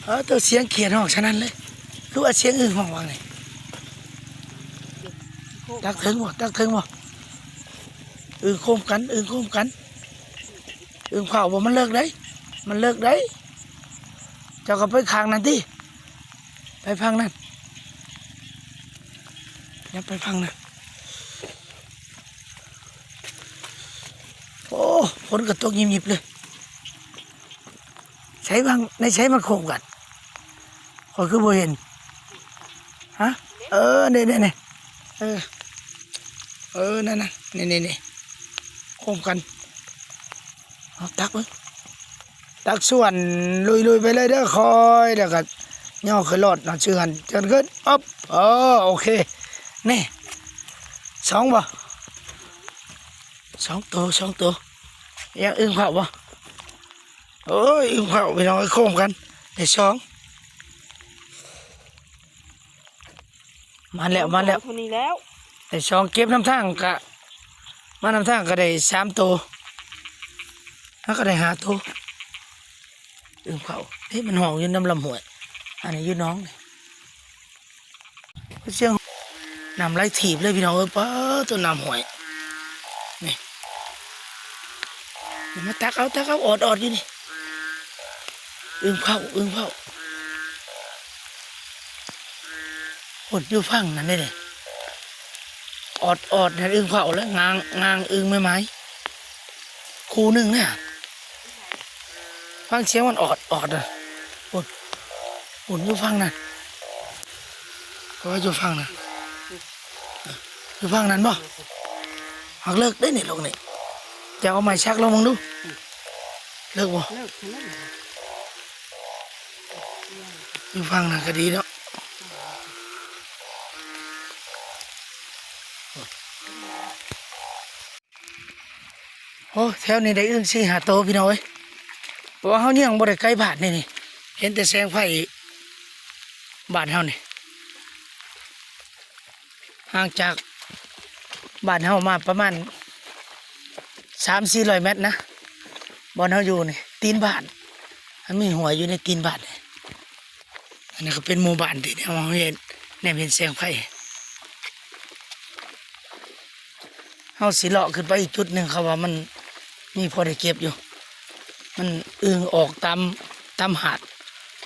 ເອີ ໂຕສຽງຂຽດຮ້ອງສະນັ້ນເລີຍ. ຄືວ່າສຽງອຶ່ງຮ້ອງວ່າໄງ? ຕັກເຖິງບໍ່? ຕັກເຖິງບໍ່? ອຶ່ງໂຄມກັນ, ອຶ່ງໂຄມກັນ. ອຶ່ງເຝົ້າບໍ່? ມັນເລິກໄດ໋, ມັນເລິກໄດ໋. ເຈົ້າກໍໄປຂ້າງນັ້ນຕິ, ໄປຝັ່ງນັ້ນ, ຢ່າໄປຝັ່ງນັ້ນ. ໂອ້ ຝົນກໍຕົກຍິບໆເລີຍ. ໃສບາງ ໃນໃສມັນໂຄມກັນ? ຂ້ອຍຄືບໍ່ເຫັນ. ຮະ? ເອີ ນີ້ໆໆ ເອີ ເອີ ນັ້ນນະ ນີ້ໆໆ ໂຄມກັນ. ເອົາ ຕັກເບິ່ງ ຕັກສ່ວນ ລຸຍໆໄປເລີຍເດີ. ຄ່ອຍ ແລ້ວກໍຍໍຂຶ້ນໂລດເນາະ ຊື່ຫັ້ນ ເຊີນຂຶ້ນ. ອຶບ ເອີ ໂອເຄ. ນີ້ ສອງບໍ່? ສອງໂຕ ສອງໂຕ. ຍັງອຶ່ງເຝົ້າບໍ່? ໂອ້ຍ ອຶ່ງເຝົ້າ ພີ່ນ້ອງເອີຍ ໂຄມກັນ ໄດ້ສອງ. ມາແລ້ວ ມາແລ້ວ ເທົ່ານີ້ແລ້ວ ໄດ້ສອງ. ເກັບນຳທາງກະ ມານຳທາງກະໄດ້ສາມໂຕ, ເຮົາກະໄດ້ຫ້າໂຕ. ອຶ່ງເຝົ້າ ເອີ ມັນຮ້ອງຢູ່ນຳລຳຫ້ວຍ, ອັນນີ້ຢູ່ໜອງນີ້. ສຽງນ້ຳໄຫຼຖີບເລີຍພີ່ນ້ອງເອີຍ. ປາດ ໂຕນ້ຳຫ້ວຍນີ້ ມາຕັກເອົາ ຕັກເອົາ ອອດໆຢູ່ນີ້. ອຶ່ງເຝົ້າ ອຶ່ງເຝົ້າ ພຸ້ນ ຢູ່ຝັ່ງນັ້ນເດ້ນີ້. ອອດໆນັ້ນອຶ່ງເຝົ້າ ແລະ ງາງ ງາງອຶ່ງໃໝ່ໆ. ຄູ່ໜຶ່ງນະ ຟັງສຽງມັນອອດໆນະ. ພຸ້ນ ພຸ້ນຢູ່ຝັ່ງນັ້ນ, ເພາະວ່າຢູ່ຝັ່ງນັ້ນ ຢູ່ຝັ່ງນັ້ນບໍ່? ຫາກເລິກເດ້ນີ້ ລົງນີ້. ຈະເອົາໄມ້ສັກລອງເບິ່ງດູ. ເລິກບໍ່? ເລິກ ຢູ່ຝັ່ງນັ້ນກໍດີເນາະ. ໂອ້ ແຖວນີ້ໄດ້ອຶ່ງສີ່ຫ້າໂຕພີ່ນ້ອງເອີຍ. ເພາະວ່າເຮົາຍັງບໍ່ໄດ້ໃກ້ບ້ານນີ້ ນີ້ ເຫັນແຕ່ແສງໄຟບ້ານເຮົານີ້. ຫ່າງຈາກບ້ານເຮົາມາປະມານສາມສີ່ຮ້ອຍແມັດນະ ບ່ອນເຮົາຢູ່ນີ້ ຕີນບ້ານ. ມັນມີຫ້ວຍຢູ່ໃນຕີນບ້ານນີ້. ອັນນີ້ກໍເປັນໝູ່ບ້ານທີ່ເຮົາເຫັນ ແນມເຫັນແສງໄຟ. ເຮົາຊິເລາະຂຶ້ນໄປອີກຈຸດໜຶ່ງ, ເຂົາວ່າມັນມີພໍໄດ້ເກັບຢູ່, ມັນອຶ່ງອອກຕາມ ຕາມຫາດ,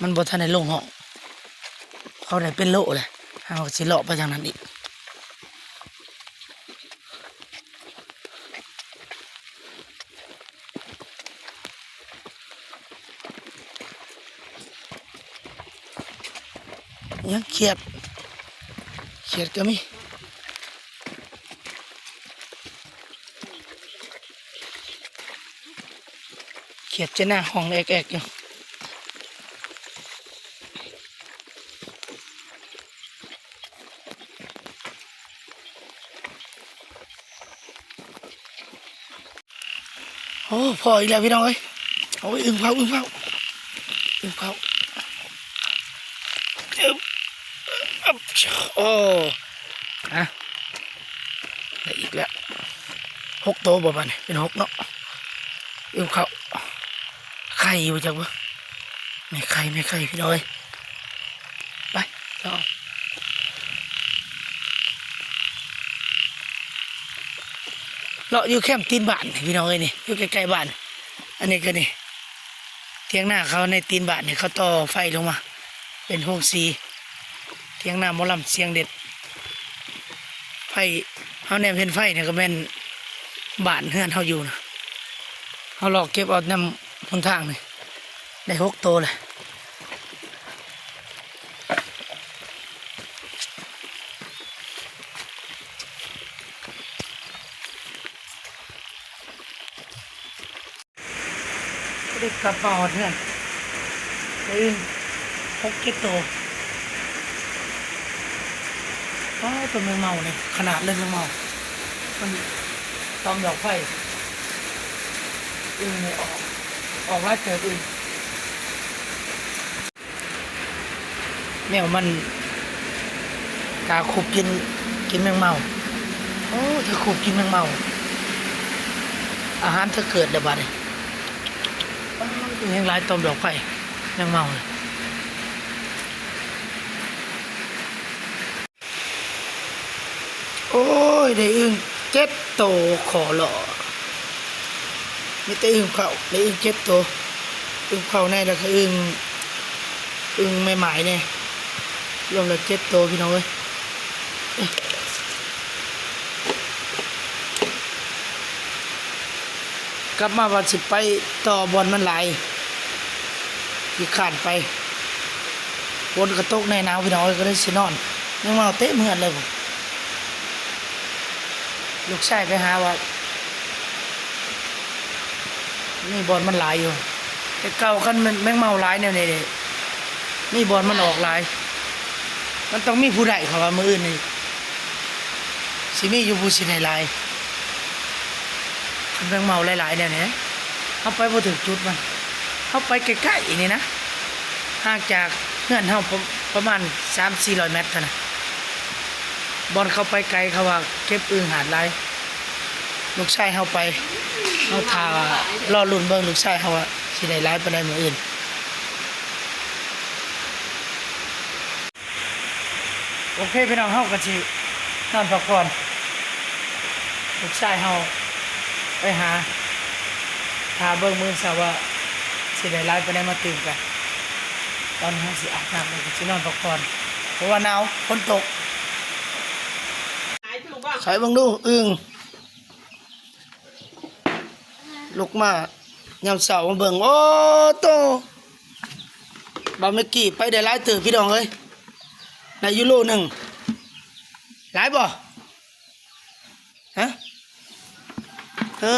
ມັນບໍ່ທັນໄດ້ລົງຮ່ອງ. ເຂົາໄດ້ເປັນໂລແຫຼະ, ເຮົາຊິເລາະໄປທາງນັ້ນອີກ. ຍັງຂຽດ, ຂຽດກໍມີ, ຂຽດຈະໜ້າຫ້ອງແອກໆຢູ່. ໂອ້ ພໍອີກແລ້ວພີ່ນ້ອງເອີຍ. ໂອ້ຍ ອຶ່ງເຝົ້າ ອຶ່ງເຝົ້າ ອຶ່ງເຝົ້າ. ອຶບ ອຶບ ໂອ້ ຮະ ໄດ້ອີກແລ້ວ ຫົກໂຕບໍ່ບາດນີ້ ເປັນຫົກເນາະ. ອຶ່ງເຝົ້າ ໄຂ່ຢູ່ຈັກບໍ່? ແມ່ໄຂ່ ແມ່ໄຂ່ພີ່ນ້ອງເອີຍ. ໄປ ເລາະ ເລາະຢູ່ແຄມຕີນບ້ານພີ່ນ້ອງເອີຍ ນີ້ ຢູ່ໃກ້ໆບ້ານ. ອັນນີ້ກໍນີ້ ຖຽງນາເຂົາໃນຕີນບ້ານນີ້ ເຂົາຕໍ່ໄຟລົງມາເປັນໂຮງສີ. ຖຽງນາໝໍລຳສຽງເດັດ. ໄຟ ເຮົາແນມເຫັນໄຟນີ້ກໍແມ່ນບ້ານເຮືອນເຮົາຢູ່ນະ. ເຮົາເລາະເກັບເອົານຳຫົນທາງນີ້ ໄດ້ຫົກໂຕແຫຼະ. ໄດ້ກັບມາຮອດເຮືອນ ໄດ້ຫົກເຈັດໂຕ. ອ້າວ ໂຕແມງເມົານີ້ ຂະໜາດເລີຍແມງເມົາ ມັນຕຳດອກໄຟ. ອຶ່ງນີ້ອອກ ອອກຫຼາຍເຕີບອຶ່ງ. ແມວມັນກາຄຸບກິນ ກິນແມງເມົາ. ໂອ້ ເຖິງຄຸບກິນແມງເມົາ ອາຫານເຖິງເກີດແລ້ວບາດນີ້. ໂອ້ ແຮງຫຼາຍຕອມດອກໄຟ ແມງເມົາ. ໂອ້ຍ ໄດ້ອຶ່ງເຈັດໂຕ ຂໍເລາະ ມີແຕ່ອຶ່ງເຜົາ ໄດ້ອຶ່ງເຈັດໂຕ ອຶ່ງເຜົາແດ່ ແລ້ວກໍອຶ່ງ ອຶ່ງແມ່ໝາຍແດ່ ລວມແລ້ວເຈັດໂຕ ພີ່ນ້ອງເອີຍ. ກັບມາວ່າຊິໄປຕໍ່ບ່ອນມັນຫຼາຍ ຂີ້ຄ້ານໄປ ຝົນກໍຕົກແດ່ໜາວ ພີ່ນ້ອງເອີຍ ກໍເລີຍຊິນອນ ແມງເມົາເຕັມເຮືອນເລີຍພຸ້ນ. ລູກຊາຍໄປຫາວ່າ ມີບ່ອນມັນຫຼາຍຢູ່ ແຕ່ເກົ່າຄັນແມ່ນແມງເມົາຫຼາຍແນວນີ້ເດ້ ມີບ່ອນມັນອອກຫຼາຍ ມັນຕ້ອງມີຜູ້ໄດ້ ເພາະວ່າມື້ອື່ນນີ້ ຊິມີຢູ່ຜູ້ຊິໄດ້ຫຼາຍ ຄັນແມງເມົາຫຼາຍໆແນວນີ້ ເຮົາໄປບໍ່ຖືກຈຸດມັນ ເຮົາໄປໃກ້ໆນີ້ນະ ຫ່າງຈາກເຮືອນເຮົາປະ ປະມານສາມສີ່ຮ້ອຍແມັດເທົ່ານັ້ນ ບ່ອນເຂົາໄປໄກ ເຂົາວ່າເກັບອຶ່ງຫາດຫຼາຍ ລູກຊາຍເຮົາໄປ ເຮົາຖ້າລໍລຸ້ນເບິ່ງລູກຊາຍເຮົາວ່າຊິໄດ້ຫຼາຍປານໃດມື້ອື່ນ. ໂອເຄພີ່ນ້ອງ ເຮົາກໍຊິນອນພັກຜ່ອນ ລູກຊາຍເຮົາໄປຫາ ຖ້າເບິ່ງມື້ເຊົ້າວ່າຊິໄດ້ຫຼາຍປານໃດມາຕື່ມກັນ ຕອນນີ້ເຮົາຊິອາບນ້ຳ ແລ້ວກໍຊິນອນພັກຜ່ອນ ເພາະວ່າໜາວ ຝົນຕົກ. ໃສ່ເບິ່ງດູອຶ່ງ ລຸກມາຍາມເຊົ້າມາເບິ່ງ ໂອ້ໂຕ ບ່າວແມັກກີ້ໄປໄດ້ຫຼາຍເຕີບພີ່ນ້ອງເອີຍ ໄດ້ຢູ່ໂລໜຶ່ງ ຫຼາຍບໍ່? ຮະ ເອີ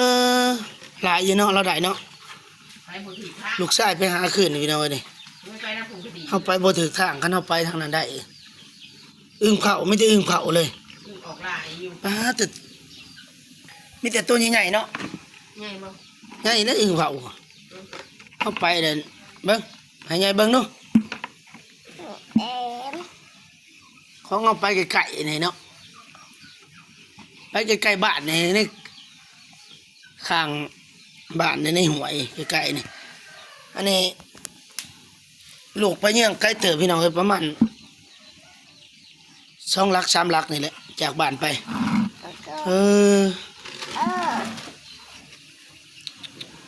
ຫຼາຍຢູ່ເນາະ ລາວໄດ້ເນາະ ໄປບໍ່ຖືກທາງ ລູກຊາຍໄປຫາຄືນນີ້ພີ່ນ້ອງເອີຍນີ້ ໄປນຳຜູ້ກໍດີ ເຮົາໄປບໍ່ຖືກທາງ ຄັນເຮົາໄປທາງນັ້ນໄດ້ ອຶ່ງເຜົາ ມີແຕ່ອຶ່ງເຜົາເລີຍ ອຶ່ງອອກຫຼາຍຢູ່ ປາດ ແຕ່ ມີແຕ່ໂຕໃຫຍ່ໆເນາະ ໃຫຍ່ບໍ່? ໃຫຍ່ເດ້ອຶ່ງເຜົາ ເຮົາໄປເດີ ເບິ່ງ ໃຫ້ຍາຍເບິ່ງດູ ຂອງເຮົາໄປໃກ້ໆນີ້ເນາະ ໄປໃກ້ໆບ້ານນີ້ ໃນຂ້າງບ້ານນີ້ ໃນຫ້ວຍໃກ້ໆນີ້ ອັນນີ້ລູກໄປເຍືອງໄກເຕີບພີ່ນ້ອງເອີຍ ປະມານ ສອງຫຼັກສາມຫຼັກນີ້ແຫຼະ ຈາກບ້ານໄປ ເອີ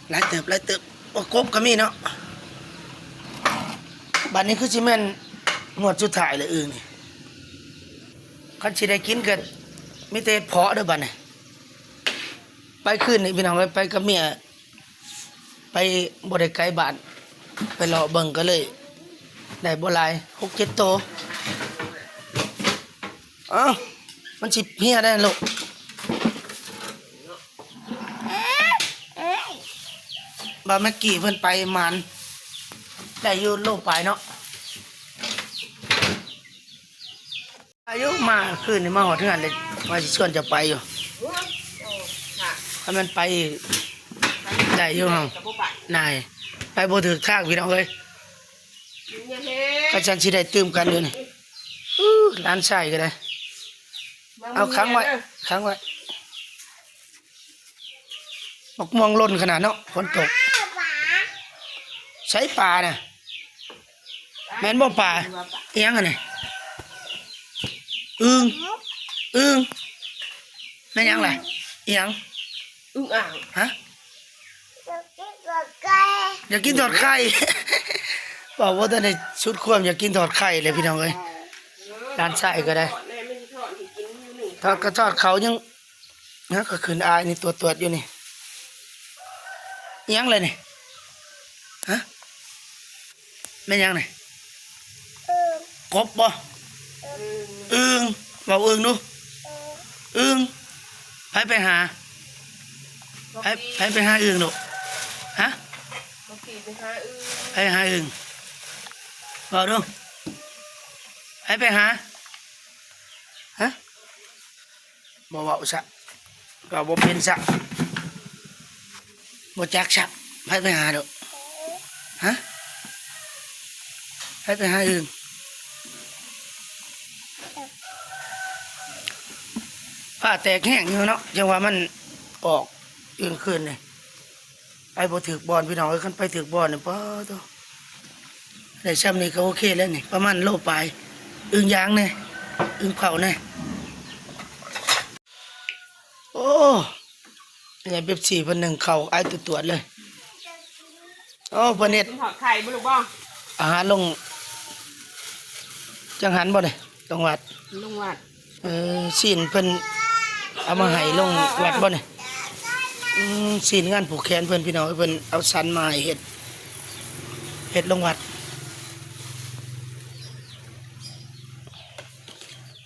ຫຼາຍເຕີບ ຫຼາຍເຕີບ ໂອ້ ກົບກໍມີເນາະ ບາດນີ້ຄືຊິແມ່ນງວດສຸດທ້າຍແລ້ວອຶ່ງນີ້ ຄັນຊິໄດ້ກິນກໍມີແຕ່ເພາະເດີບາດນີ້ ໄປຄືນນີ້ພີ່ນ້ອງເອີຍ ໄປກັບເມຍ ໄປບໍ່ໄດ້ໄກບ້ານ ໄປເລາະເບິ່ງກໍເລີຍໄດ້ບໍ່ຫຼາຍ ຫົກເຈັດໂຕ ເອົ້າ ມັນຊິເຫ່ຍໄດ້ລູກ ບ່າວແມັກກີ້ເພິ່ນໄປໝານ ໄດ້ຢູ່ໂລປາຍເນາະ ອາຍຸມາຄືນນີ້ມາຮອດເຮືອນເລີຍ ວ່າຊິຊວນເຈົ້າໄປຢູ່ ຄັນແມ່ນໄປໄດ້ຢູ່ເຮົາ ນາຍ ໄປບໍ່ຖືກທາງພີ່ນ້ອງເອີຍ ຄັນຊັ້ນຊິໄດ້ຕື່ມກັນຢູ່ນີ້ ອື້ ຫຼານຊາຍກໍໄດ້ ເອົາຂັງໄວ້ ຂັງໄວ້ ໝາກມ່ວງຫຼົ່ນຂະໜາດເນາະ ຝົນຕົກ ໃສປານະ? ແມ່ນບໍ່ປາ? ອີ່ຫຍັງອັນນີ້? ອຶ່ງ ອຶ່ງ ແມ່ນຫຍັງລະ? ອີ່ຫຍັງ? ອຶ່ງອ່າງ ຮະ? ຢາກກິນທອດໄຂ່ ເວົ້າບໍ່ທັນໄດ້ສຸດຄວາມ ຢາກກິນທອດໄຂ່ເລີຍພີ່ນ້ອງເອີຍ ຫຼານຊາຍກໍໄດ້ ທອດກໍທອດ ເຂົາຍັງ ນະ ກໍຂຶ້ນອາຍນີ້ ຕວດໆຢູ່ນີ້ ອີ່ຫຍັງລະນີ້? ຮະ ແມ່ນຫຍັງນີ້? ກົບບໍ່? ອຶ່ງ ເວົ້າອຶ່ງດູ ອຶ່ງ ໃຜໄປຫາ? ໃຜ ໃຜໄປຫາອຶ່ງລູກ? ຮະ ໃຜຫາອຶ່ງ? ເວົ້າດູ ໃຜໄປຫາ? ຮະ ບໍ່ເວົ້າຊະ ເວົ້າບໍ່ເປັນຊະ ບໍ່ຈັກຊະ ໃຜໄປຫາດອກ? ຮະ ໃຜໄປຫາອຶ່ງ? ຟ້າແຕກແຮງຢູ່ເນາະ ຈັ່ງວ່າມັນອອກອຶ່ງຄືນນີ້. ໄປບໍ່ຖືກບ່ອນພີ່ນ້ອງເອີຍ ຄັນໄປຖືກບ່ອນນີ້ ປາໂທ້ ໄດ້ຊ່ຳນີ້ກໍໂອເຄແລ້ວນີ້ ປະມານໂລປາຍ ອຶ່ງຢາງແດ່ ອຶ່ງເຜົາແດ່ ໂອ້ ຍາເປັບຊີເພິ່ນໜຶ້ງເຂົ້າອາຍຕວດໆເລີຍ. ໂອ້ ເພິ່ນເຮັດ ກິນທອດໄຂ່ບໍ່ລູກບໍ່? ອາຫານລົງຈັງຫັນບໍ່ນີ້? ລົງວັດ ລົງວັດ. ເອີ ຊີ້ນເພິ່ນເອົາມາໃຫ້ລົງວັດບໍ່ນີ້? ອືມ ຊີ້ນງານຜູກແຂນເພິ່ນ ພີ່ນ້ອງເອີຍ ເພິ່ນເອົາສັນມາໃຫ້ເຮັດ ເຮັດລົງວັດ.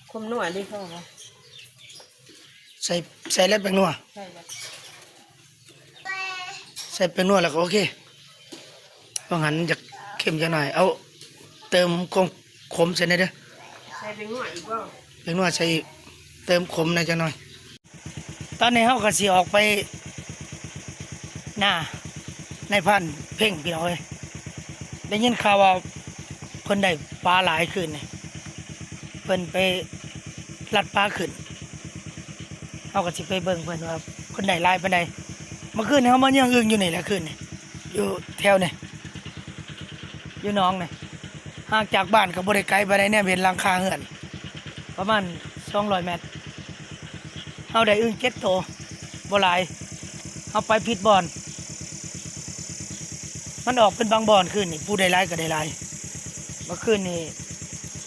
ຄວາມນົວເດ້ພໍ່? ໃສ່ ໃສ່ແລ້ວແປ້ງນົວ ໃສ່ແລ້ວ ໃສ່ແປ້ງນົວແລ້ວກໍໂອເຄ. ວ່າງຫັ້ນມັນຈະເຄັມຈັກໜ້ອຍ ເອົາເຕີມຄວາມຂົມໃສ່ແດ່ເດີ. ໃສ່ແປ້ງນົວອີກບໍ່? ແປ້ງນົວໃສ່ອີກ ເຕີມຂົມແດ່ຈັກໜ້ອຍ. ຕອນນີ້ເຮົາກໍຊິອອກໄປນານາຍພານເພັງ ພີ່ນ້ອງເອີຍ. ໄດ້ຍິນຂ່າວວ່າເພິ່ນໄດ້ປາຫຼາຍຄືນນີ້ ເພິ່ນໄປລັດປາຂຶ້ນ. ເຮົາກໍຊິໄປເບິ່ງເພິ່ນວ່າເພິ່ນໄດ້ຫຼາຍປານໃດ. ເມື່ອຄືນນີ້ເຮົາມາເຍືອງອຶ່ງຢູ່ນີ້ແຫຼະ ຄືນນີ້ ຢູ່ແຖວນີ້ ຢູ່ໜອງນີ້ ຫ່າງຈາກບ້ານກໍບໍ່ໄດ້ໄກປານໃດ ແນມເຫັນຫຼັງຄາເຮືອນປະມານສອງຮ້ອຍແມັດ. ເຮົາໄດ້ອຶ່ງເຈັດໂຕ ບໍ່ຫຼາຍ ເຮົາໄປຜິດບ່ອນ ມັນອອກເປັນບາງບ່ອນ. ຄືນນີ້ຜູ້ໄດ້ຫຼາຍກໍໄດ້ຫຼາຍ. ເມື່ອຄືນນີ້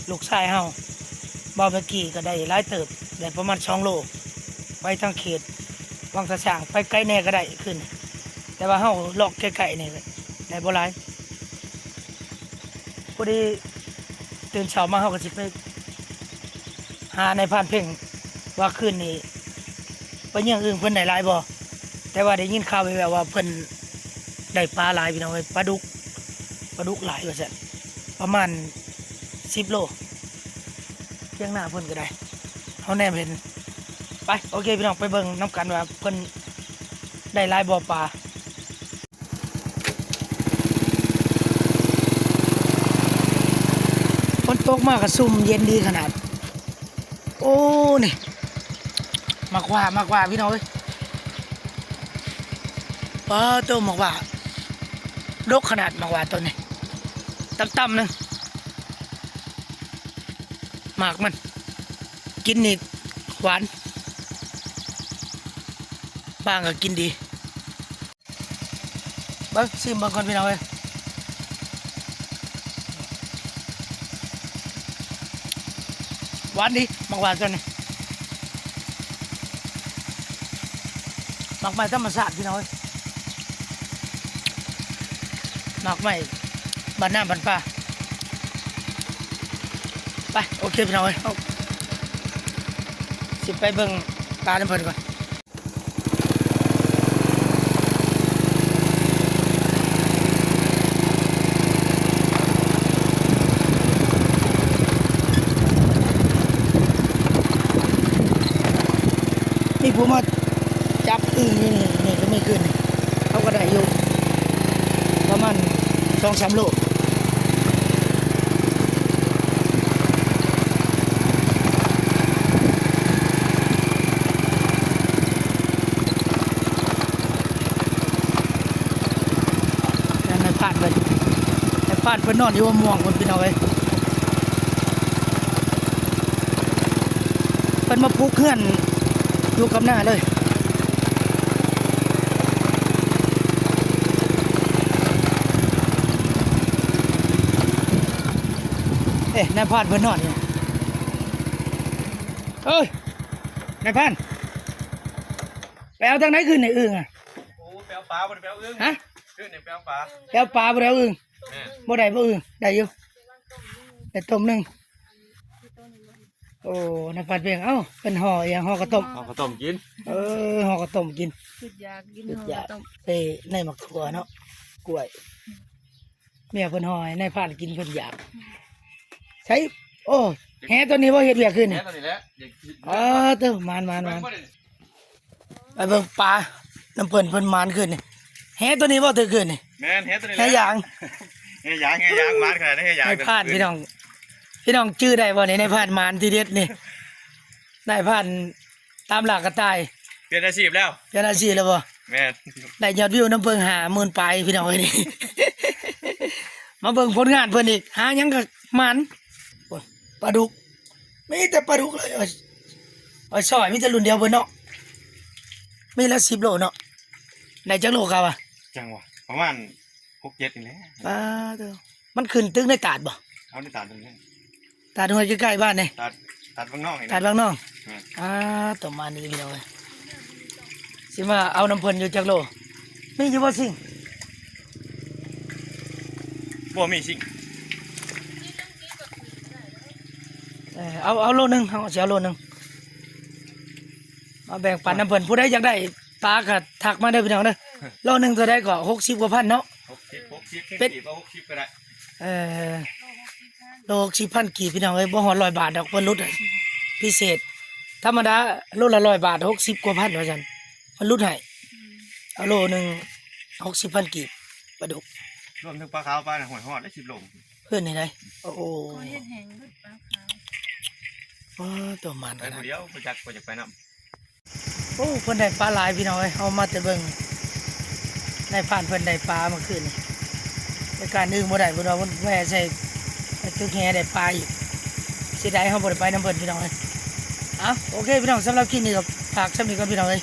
ລູກຊາຍເຮົາ ບ່າວແມັກກີ້ ກໍໄດ້ຫຼາຍເຕີບ ໄດ້ປະມານສອງໂລ ໄປທາງເຂດວັງຕາຊ້າງ ໄປໄກແດ່ກໍໄດ້ຄືນນີ້ ແຕ່ວ່າເຮົາເລາະໃກ້ໆນີ້ໄດ້ບໍ່ຫຼາຍ. ພໍດີຕື່ນເຊົ້າມາເຮົາກໍຊິໄປຫານາຍພານເພັງ ວ່າຄືນນີ້ໄປເຍືອງອຶ່ງເພິ່ນໄດ້ຫຼາຍບໍ່? ແຕ່ວ່າໄດ້ຍິນຂ່າວແວ່ວໆວ່າເພິ່ນໄດ້ປາຫຼາຍ ພີ່ນ້ອງເອີຍ ປາດຸກ ປາດຸກຫຼາຍວ່າຊັ້ນ ປະມານສິບໂລ. ທຽງນາເພິ່ນກໍໄດ້ ເຮົາແນມເຫັນ. ໄປ ໂອເຄ ພີ່ນ້ອງ ໄປເບິ່ງນຳກັນວ່າເພິ່ນໄດ້ຫຼາຍບໍ່ປາ. ຝົນຕົກມາກໍຊຸ່ມເຢັນດີຂະໜາດ. ໂອ້ ນີ້ ໝາກຫວ້າ ໝາກຫວ້າ ພີ່ນ້ອງເອີຍ. ປາໂຕ ໝາກຫວ້າດົກຂະໜາດ ໝາກຫວ້າຕົ້ນນີ້ ຕ່ຳໆໜຶ່ງ. ໝາກມັນກິນນີ້ຫວານ ບາງກໍກິນດີ. ເບິ່ງ ຊີມເບິ່ງກ່ອນ ພີ່ນ້ອງເອີຍ. ຫວານດີ ໝາກຫວ້າຕົ້ນນີ້ ໝາກໄມ້ທຳມະຊາດ ພີ່ນ້ອງເອີຍ. ໝາກໄມ້ບ້ານນາບ້ານປ່າ. ໄປ ໂອເຄ ພີ່ນ້ອງເອີຍ ເຮົາຊິໄປເບິ່ງປານຳເພິ່ນກ່ອນ. ມີຜູ້ມາຈັບອຶ່ງຢູ່ນີ້ ນີ້ກໍມີຄືນນີ້ ເຮົາກໍໄດ້ຢູ່ປະມານສອງສາມໂລ. ນາຍພານເພິ່ນ ນາຍພານເພິ່ນນອນຢູ່ຫົວມ່ວງພຸ້ນ ພີ່ນ້ອງເອີຍ. ເພິ່ນມາປຸກເຮືອນຢູ່ກັບນາເລີຍ. ເອີ ນາຍພານເພິ່ນນອນຢູ່. ເອີຍ ນາຍພານ ໄປເອົາທາງໃດຄືນນີ້ອຶ່ງອະ? ໂອ້ ໄປເອົາປາ ບໍ່ໄດ້ໄປເອົາອຶ່ງ. ຮະ? ຄືນນີ້ໄປເອົາປາ ໄປເອົາປາ ບໍ່ໄດ້ເອົາອຶ່ງ. ແມ່ນ. ບໍ່ໄດ້ບໍ່ອຶ່ງ ໄດ້ຢູ່ ໄດ້ຕົມໜຶ່ງ. ໂອ້ ນາຍພານເພັງ ເອົ້າ ເປັນຫໍ່ອີຫຍັງ? ຫໍ່ເຂົ້າຕົ້ມ ຫໍ່ເຂົ້າຕົ້ມກິນ. ເອີ ຫໍ່ເຂົ້າຕົ້ມກິນ ຄຶດຢາກກິນຫໍ່ເຂົ້າຕົ້ມ. ເອີ ໃນໝາກຖົ່ວເນາະ ກ້ວຍ ເມຍເພິ່ນຫໍ່ໃຫ້ນາຍພານກິນ ເພິ່ນຢາກ. ໃສ ໂອ້ ແຫຕົວນີ້ບໍ່ເຮັດວຽກຄືນນີ້? ແຫຕົວນີ້ແຫຼະ. ອໍ ເຕີ ໝານໆໆ. ໄປເບິ່ງປານຳເພິ່ນ ເພິ່ນໝານຄືນນີ້. ແຫຕົວນີ້ບໍ່ຖືກຄືນນີ້? ແມ່ນ ແຫຕົວນີ້ແຫຼະ. ແຫຢາງ ແຫຢາງ ແຫຢາງ ໝານຂະໜາດແຫຢາງ. ນາຍພານ ພີ່ນ້ອງ ພີ່ນ້ອງຈື່ໄດ້ບໍ່ນີ້? ນາຍພານໝານທີເດັດນີ້ ນາຍພານຕາມລ່າກະຕ່າຍ. ປ່ຽນອາຊີບແລ້ວ ປ່ຽນອາຊີບແລ້ວບໍ່? ແມ່ນ. ໄດ້ຍອດວິວນຳເພິ່ນຫ້າໝື່ນປາຍ ພີ່ນ້ອງເອີຍນີ້. ມາເບິ່ງຜົນງານເພິ່ນອີກ ຫາຫຍັງກໍໝານ. ໂອ້ຍ ປາດຸກ ມີແຕ່ປາດຸກເລີຍ. ອອຍ ອອຍ ຊອຍ ມີແຕ່ລຸ້ນດຽວເພິ່ນເນາະ. ມີລະສິບໂລເນາະ. ໄດ້ຈັກໂລກະວ່າ? ຈັງຫວະ ປະມານຫົກເຈັດນີ້ແຫຼະ. ປາດໂທ້ ມັນຂຶ້ນຕຶກໃນຕາດບໍ່? ເອົາໃນຕາດນີ້ແຫຼະ. ຕາດຫ້ວຍໃກ້ໆບ້ານນີ້ ຕາດ ຕາດວັງນອງນີ້ ຕາດວັງນອງ. ແມ່ນ. ອ່າ ປະມານນີ້ພີ່ນ້ອງເອີຍ ຊິມາເອົານຳເພິ່ນຢູ່ຈັກໂລ? ມີຢູ່ບໍ່ຊິງ? ບໍ່ມີຊິງ. ເອີ ເອົາ ເອົາໂລໜຶ່ງ ເຮົາຊິເອົາໂລໜຶ່ງ ມາແບ່ງປັນນຳເພິ່ນ. ຜູ້ໃດຢາກໄດ້ປາກະທັກມາເດີພີ່ນ້ອງເດີ. ໂລໜຶ່ງເທົ່າໃດກໍ? ຫົກສິບກວ່າພັນເນາະ. ຫົກສິບ ຫົກສິບ ເປັນ ເປັນກີບ ເອົາຫົກສິບກໍໄດ້. ເອີ ໂລຫົກສິບພັນ ໂລຫົກສິບພັນກີບພີ່ນ້ອງເອີຍ ບໍ່ຮອດຮ້ອຍບາດດອກ ເພິ່ນຫຼຸດໃຫ້ພິເສດ. ທຳມະດາໂລລະຮ້ອຍບາດ ຫົກສິບກວ່າພັນວ່າຊັ້ນ ເພິ່ນຫຼຸດໃຫ້. ອືມ ເອົາໂລໜຶ່ງຫົກສິບພັນກີບ ປາດຸກ ລວມເຖິງປາຂາວປານະ ຫ້ອຍຮອດໄດ້ສິບໂລ. ເພິ່ນນີ້ໃດ ໂອ້ໂຫ ເຂົາເຮັດແຫ້ງເບິດປາຂາວ. ປາດໂທ້ ໝານຂະໜາດ ໄປຜູ້ດຽວ ບໍ່ຈັກ ບໍ່ຈັກໄປນຳ. ໂອ້ ເພິ່ນໄດ້ປາຫຼາຍພີ່ນ້ອງເອີຍ ເຮົາມາແຕ່ເບິ່ງ ນາຍພານເພິ່ນໄດ້ປາເມື່ອຄືນນີ້. ໄປການອື່ນບໍ່ໄດ້ ເພິ່ນວ່າເພິ່ນແວ່ໃສ່ຕຶກແຫໄດ້ປາອີກ. ເສຍດາຍເຮົາບໍ່ໄດ້ໄປນຳເພິ່ນພີ່ນ້ອງເອີຍ. ເອົ້າ ໂອເຄພີ່ນ້ອງ ສຳລັບຄລິບນີ້ກໍຝາກຊ່ຳນີ້ກ່ອນພີ່ນ້ອງເອີຍ.